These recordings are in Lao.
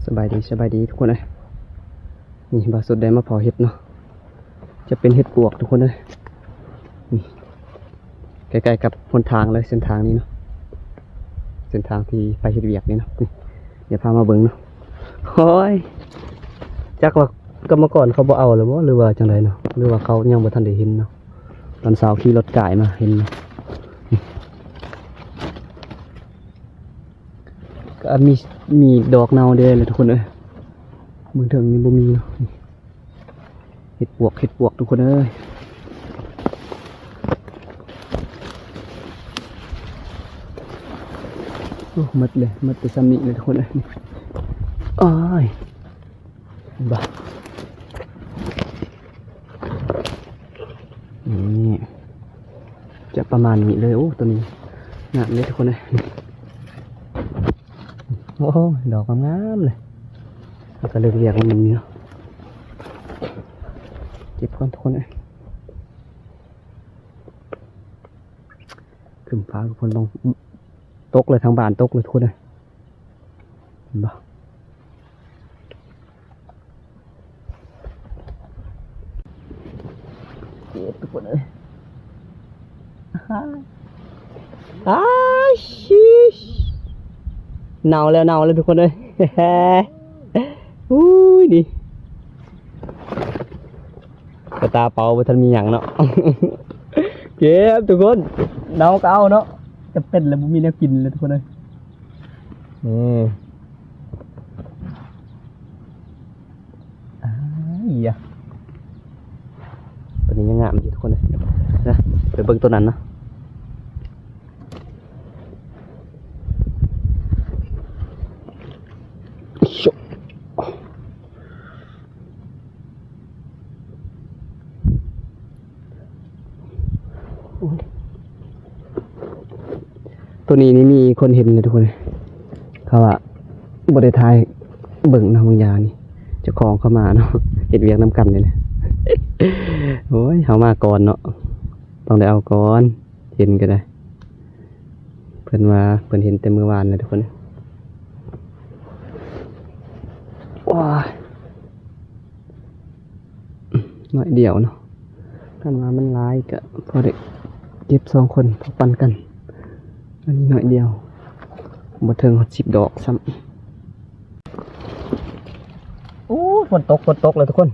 ສະບາຍດີ ສະບາຍດີທຸກຄົນເອີຍ. ນີ້ບ່າວສຸດໄດ້ມາເຜົາເຫັດເນາະ, ຈະເປັນເຫັດປວກທຸກຄົນເອີຍ. ນີ້ ໃກ້ໆກັບຫົນທາງເລີຍ ເສັ້ນທາງນີ້ເນາະ, ເສັ້ນທາງທີ່ໄປເຮັດວຽກນີ້ເນາະ. ນີ້ ດຽວພາມາເບິ່ງເນາະ. ໂອ້ຍ ຈັກວ່າກຳມະກອນເຂົາບໍ່ເອົາແລ້ວບໍ່ ຫຼືວ່າຈັ່ງໃດເນາະ ຫຼືວ່າເຂົາຍັງບໍ່ທັນໄດ້ເຫັນເນາະ. ຕອນເຊົ້າຂີ່ລົດກາຍມາເຫັນເນາະ. ກໍມີ ມີດອກເນົ່າເດ້ແຫຼະທຸກຄົນເອີຍ. ເບິ່ງເທິງນີ້ບໍ່ມີເນາະ. ເຫັດປວກ ເຫັດປວກທຸກຄົນເອີຍ. ໂອ້ ໝົດເລີຍ ໝົດແຕ່ຊ່ຳນີ້ເລີຍທຸກຄົນເອີຍ. ໂອ້ຍ ບາ ນີ້ ຈະປະມານນີ້ເລີຍ. ໂອ້ ຕົວນີ້ງາມເດ້ທຸກຄົນເອີຍ. ໂອ້ ດອກງາມໆເລີຍ. ແລ້ວກໍເລີກວຽກມັນນີ້ເນາະ. ເກັບກ່ອນທຸກຄົນເອີຍ. ຄຶ້ມຟ້າ ຝົນຕົກເລີຍ ທາງບ້ານຕົກເລີຍທຸກຄົນເອີຍ. ເຫັນບໍ່? ເກັບທຸກຄົນເອີຍ. ອ້າຍ ຊິ ເນົ່າແລ້ວ ເນົ່າແລ້ວທຸກຄົນເອີຍ. ອຸ້ຍ ນີ້ ກະຕາເປົາບໍ່ທັນມີຫຍັງເນາະ. ເກັບທຸກຄົນ ເນົ່າກໍເອົາເນາະ, ຈຳເປັນແລ້ວ ບໍ່ມີແນວກິນແລ້ວທຸກຄົນເອີຍ. ນີ້ ອ້າຍຢະ ຕົວນີ້ຍັງງາມຢູ່ທຸກຄົນເອີຍ. ນະ ໄປເບິ່ງຕົວນັ້ນເນາະ. ຕົວນີ້ນີ້ມີຄົນເຫັນເລີຍທຸກຄົນເອີຍ. ເຂົາວ່າບໍ່ໄດ້ຖ່າຍເບິ່ງເນາະ ບາງຢ່າງນີ້ ເຈົ້າຂອງເຂົາມາເນາະ ເຮັດວຽກນຳກັນນີ້ແຫຼະ. ໂອ້ຍ ເຮົາມາກ່ອນເນາະ ຕ້ອງໄດ້ເອົາກ່ອນ. ເຫັນກໍໄດ້ ເພິ່ນວ່າເພິ່ນເຫັນແຕ່ມື້ວານນະທຸກຄົນ. ໂອ້ຍ ໜ້ອຍດຽວເນາະ, ຄັນວ່າມັນຫຼາຍກໍພໍໄດ້ເກັບສອງຄົນ ພໍປັນກັນ. ອັນນີ້ໜ້ອຍດຽວ ບໍ່ເຖິງຮອດສິບດອກຊ້ຳ. ໂອ້ ຝົນຕົກ ຝົນຕົກແລ້ວທຸກຄົນ.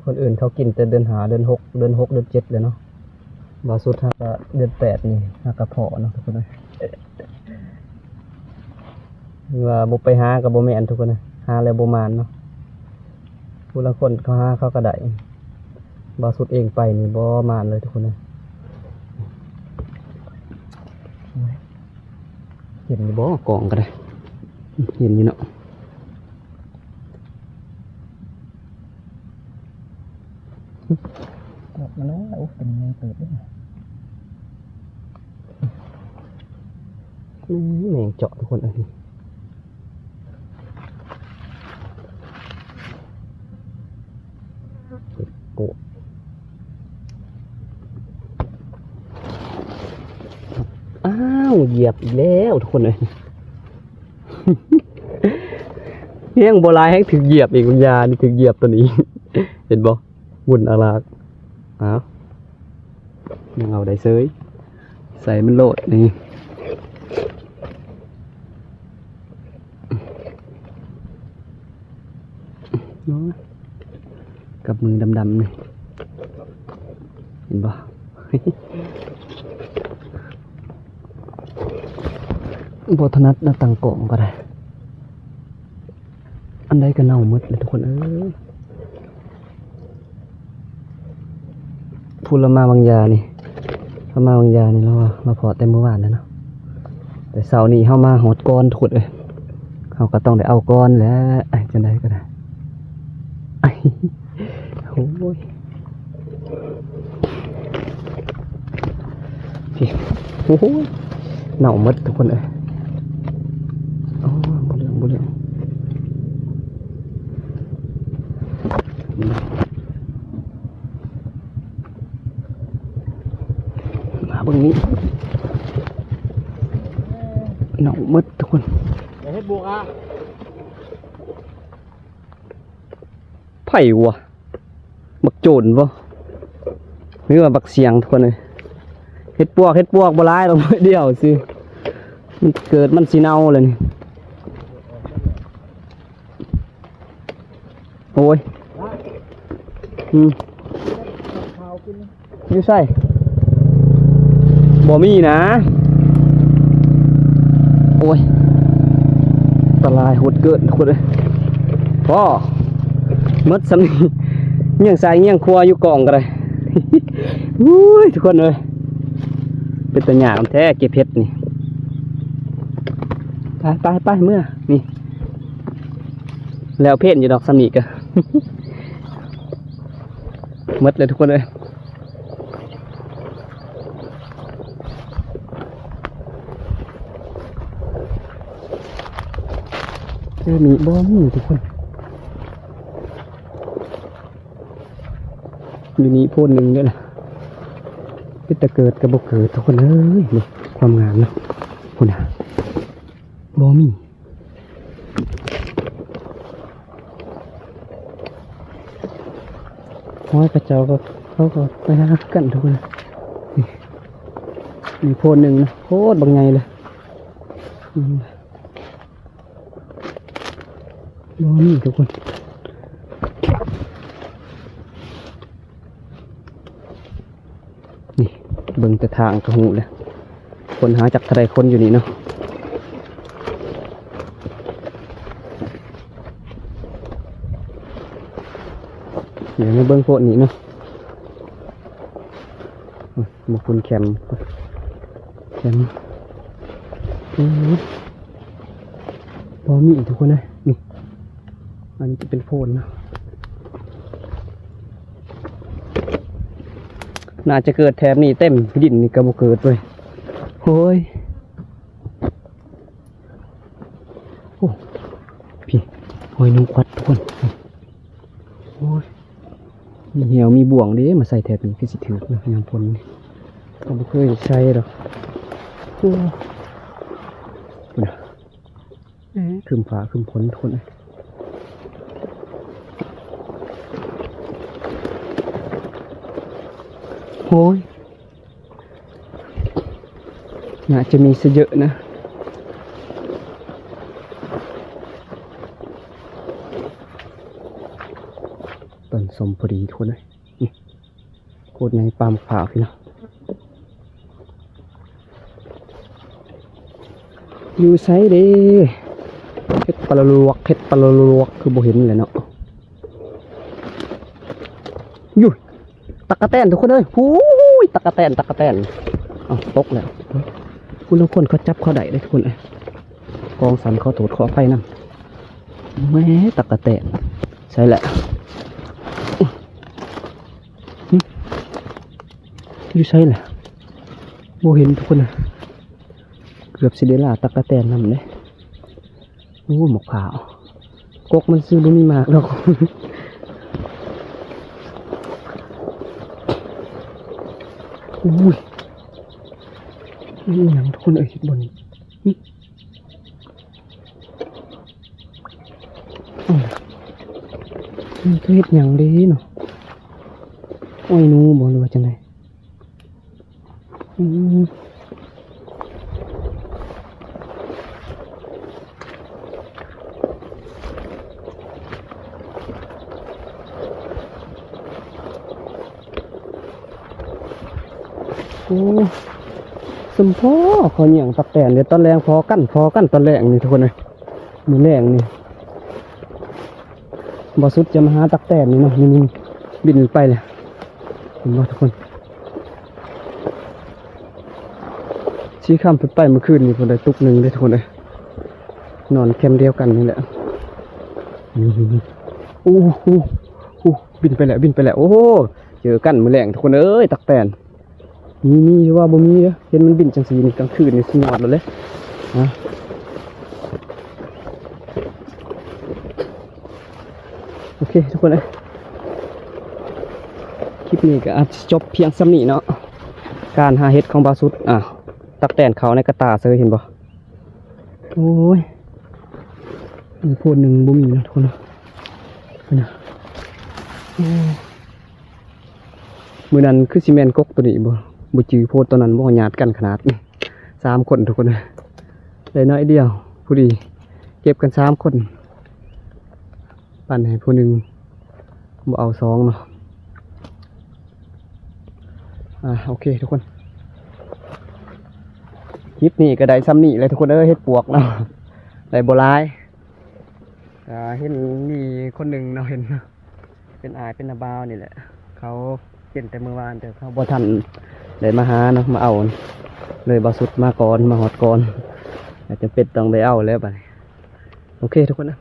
ຄົນອື່ນເຂົາກິນແຕ່ເດືອນຫ້າ ເດືອນຫົກ ເດືອນຫົກ ເດືອນເຈັດແລ້ວເນາະ. ບໍ່ສຸດຫາກະເດືອນແປດນີ້ຫາກະພໍ້ເນາະທຸກຄົນເອີຍ. ວ່າບໍ່ໄປຫາກໍບໍ່ແມ່ນທຸກຄົນເອີຍ, ຫາແລ້ວບໍ່ໝານເນາະ. ຜູ້ລາງຄົນເຂົາຫາເຂົາກໍໄດ້, ບໍ່ສຸດເອງໄປນີ້ບໍ່ໝານເລີຍທຸກຄົນເອີຍ. ເຫັນຢູ່ບໍ່ ກອງກໍໄດ້ ເຫັນຢູ່ເນາະ. ອອກມາແລ້ວ. ໂອ້ ເປັນໃຫຍ່ເຕີບເດ້. ອືມ ແມງເຈາະທຸກຄົນເອີຍ. ໂອ້ ອ້າວ ຢຽບອີກແລ້ວທຸກຄົນເອີຍ. ແຮງບໍ່ຫຼາຍ ແຮງຖືກຢຽບອີກ. ບັກຢານີ້ຖືກຢຽບຕົວນີ້ ເຫັນບໍ່? ວຸ່ນອາລາກ. ອ້າວ ຍັງເອົາໄດ້ເສີຍ, ໃສ່ມັນໂລດນີ້. ກັບມືດຳໆນີ້ ເຫັນບໍ່? ບໍ່ຖະໜັດນະ ຕັ້ງກ້ອງກໍໄດ້. ອັນໃດກໍເນົ່າໝົດແຫຼະທຸກຄົນເອີຍ. ຜູ້ລະມາວາງຢານີ້ ລະມາວາງຢານີ້ ລາວວ່າລາວພໍ້ແຕ່ມື້ວານແລ້ວເນາະ, ແຕ່ເຊົ້ານີ້ເຮົາມາຮອດກ່ອນທຸກຄົນເອີຍ. ເຮົາກໍຕ້ອງໄດ້ເອົາກ່ອນແຫຼະ ຈັ່ງໃດກໍໄດ້. ໂອ້ຍ ໂອ້ໂຫ ເນົ່າໝົດທຸກຄົນເອີຍ. ໂອ້ ບໍ່ໄດ້ ມາເບິ່ງນີ້ ເນົ່າໝົດທຸກຄົນ ຢ່າເຮັດບວກອະ ໃຜວະ? ບັກໂຈນບໍ່ ຫຼືວ່າບັກສຽງ ທຸກຄົນເອີຍ. ເຫັດປວກ ເຫັດປວກບໍ່ຫຼາຍດອກ ໜ້ອຍດຽວຊື່ ມັນເກີດ ມັນຊິເນົ່າແລ້ວນີ້. ໂອ້ຍ ອືມ ຢູ່ໃສ? ບໍ່ມີນະ. ໂອ້ຍ ອັນຕະລາຍໂຫດເກີນ ທຸກຄົນເອີຍ. ພໍ ໝົດສ່ຳນີ້ ງຽງຊ້າຍງຽງຂວາຢູ່ກ້ອງກໍໄດ້. ໂອ້ຍ ທຸກຄົນເອີຍ ເປັນຕາຍາກນຳແທ້ເກັບເຫັດນີ້. ໄປ ໄປ ໄປ ເມືອນີ້ ແລ້ວເພນຢູ່ດອກ ສ່ຳນີ້ກໍ ໝົດແລ້ວ ທຸກຄົນເອີຍ. ແຖວນີ້ບໍ່ມີ ທຸກຄົນ ຢູ່ນີ້ໂພນໜຶ່ງເດ້ລະ. ເປັນຕາເກີດກໍບໍ່ເກີດ ທຸກຄົນເອີຍ. ນີ້ຄວາມງາມເນາະ ພຸ້ນນະ ບໍ່ມີ. ໂອ້ຍ ເຂົາເຈົ້າກໍ ເຂົາກໍໄປຫາຄືກັນ ທຸກຄົນ. ນີ້ ມີໂພນໜຶ່ງນະ ໂຄດບັກໃຫຍ່ເລີຍ. ອືມ ບໍ່ມີ ທຸກຄົນ. ນີ້ ເບິ່ງແຕ່ທາງກໍຮູ້ແລ້ວ ຄົນຫາຈັກເທົ່າໃດຄົນຢູ່ນີ້ເນາະ. ດຽວມາເບິ່ງໂພດນີ້ເນາະ. ໂອ້ຍ ບໍ່ພຸ້ນແຄມ ແຄມ ໂອ້ຍ ບໍ່ມີ ທຸກຄົນເອີຍ. ນີ້ ອັນນີ້ຈະເປັນໂພນເນາະ ໜ້າຈະເກີດແຖບນີ້ເຕັມ ດິນນີ້ກໍບໍ່ເກີດເວີຍ. ໂອ້ຍ ໂອ້ ພີ້ ຫອຍໜູຂວັດ ທຸກຄົນ. ໂອ້ຍ ມີແຮ້ວມີບ່ວງເດ້ ມາໃສ່ແຖບນີ້ຄືຊິຖືກນະ ຍາມຝົນນີ້ ກໍບໍ່ເຄີຍໃສ່ດອກ. ໂອ້ ພຸ້ນນະ ອືມ ຄຶ້ມຟ້າຄຶ້ມຝົນ ທຸກຄົນເອີຍ. ໂອ້ຍ ໜ້າຈະມີຊະເຢີະນະ ຕົ້ນສົ້ມພໍດີ ທຸກຄົນເອີຍ. ນີ້ ໂຄດໃຫຍ່ ປ່າໝາກພ້າວພີ້ເນາະ. ຢູ່ໃສເດ ເຫັດປະລະລວກ ເຫັດປະລະລວກ ຄືບໍ່ເຫັນແຫຼະເນາະ. ຢູ່ ຕັກກະແຕນ ທຸກຄົນເອີຍ. ໂອ້ຍ ຕັກກະແຕນ ຕັກກະແຕນ ເອົ້າ ຕົກແລ້ວ. ຜູ້ລາງຄົນເຂົາຈັບເຂົາໄດ້ເດ້ ທຸກຄົນເອີຍ. ກອງສັນຂໍໂທດຂໍອະໄພນຳ. ແໝ ຕັກກະແຕນ ໃສລະ? ຫຶ ຢູ່ໃສລະ? ບໍ່ເຫັນ ທຸກຄົນເອີຍ. ເກືອບຊິໄດ້ລ່າຕັກກະແຕນນຳເດ້. ໂອ້ ໝາກພ້າວ ກົກມັນຊິບໍ່ມີໝາກດອກ. ໂອ້ຍ ອີ່ຫຍັງ ທຸກຄົນເອີຍ ເຫັດບໍ່ນີ້? ຫຶ ມັນຄືເຫັດຫຍັງເດເນາະ? ອ້ອຍໜູບໍ່ ຫຼືວ່າຈັ່ງໃດ? ອືມ ໂອ້ ສົມພໍ້ ຂໍຫຍັງຕັກແຕນເດ້. ຕອນແລງພໍ້ກັນ ພໍ້ກັນຕອນແລງນີ້ ທຸກຄົນເອີຍ. ມື້ແລງນີ້ ບໍ່ສຸດຈະມາຫາຕັກແຕນນີ້ເນາະ. ນີ້ ນີ້ ບິນໄປແລ້ວ ເຫັນບໍ່ ທຸກຄົນ? ສີ່ຄ່ຳເພິ່ນໄປມື້ຄືນນີ້ ເພິ່ນໄດ້ຕຸກໜຶ່ງເດ້ ທຸກຄົນເອີຍ. ນອນແຄມດຽວກັນນີ້ແຫຼະ. ໂອ້ ໂອ້ ໂອ້ ບິນໄປແລ້ວ ບິນໄປແລ້ວ. ໂອ້ ເຈີກັນມື້ແລງ ທຸກຄົນເອີຍ ຕັກແຕນ. ມີ ມີ ຫຼືວ່າບໍ່ມີເດີ້. ເຫັນມັນບິນຈັ່ງຊີ້ນີ້ ກາງຄືນນີ້ສຸດຍອດໂລດເລີຍ. ຮະ ໂອ້ ເຄທຸກຄົນເອີຍ ຄລິບນີ້ກໍອາດຈະຈົບພຽງສ່ຳນີ້ເນາະ ການຫາເຫັດຂອງບ່າວສຸດ. ອ່າ ຕັກແຕນເຂົ້າໃນກະຕ່າເຊີຍ ເຫັນບໍ່? ໂອ້ຍ ມີໂພນໜຶ່ງບໍ່ມີເນາະທຸກຄົນເນາະ ເພິ່ນນະ. ໂອ້ ມື້ນັ້ນຄືຊິແມ່ນກົກໂຕນີ້ບໍ່ ບໍ່ຈື່ໂພນໂຕນັ້ນບໍ່ ຍາດກັນຂະໜາດ ສາມຄົນທຸກຄົນ ໄດ້ໜ້ອຍດຽວ ພໍດີເກັບກັນສາມຄົນ ປັນໃຫ້ຜູ້ໜຶ່ງ ບໍ່ເອົາສອງເນາະ. ອ່າ ໂອເຄທຸກຄົນ ຄລິບນີ້ກໍໄດ້ສ່ຳນີ້ແຫຼະທຸກຄົນເອີຍ ເຫັດປວກເນາະ ໄດ້ບໍ່ຫຼາຍ. ອ່າ ເຫັນມີຄົນໜຶ່ງເນາະ ເຫັນເປັນອ້າຍເປັນນ້າບ່າວນີ້ແຫຼະ ເຂົາເຫັນແຕ່ມື້ວານ ແຕ່ເຂົາບໍ່ທັນໄດ້ມາຫາເນາະ ມາເອົາ ເລີຍບ່າວສຸດມາກ່ອນ ມາຮອດກ່ອນ ກໍຈຳເປັນຕ້ອງໄດ້ເອົາແລ້ວບັດນີ້. ໂອເຄທຸກຄົນເອີຍ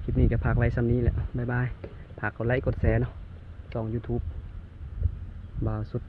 ຄລິບນີ້ກໍຝາກໄວ້ສ່ຳນີ້ແຫຼະ ບາຍບາຍ. ຝາກກົດໄລກົດແຊເນາະ ຊ່ອງ YouTube ບ່າວສຸດ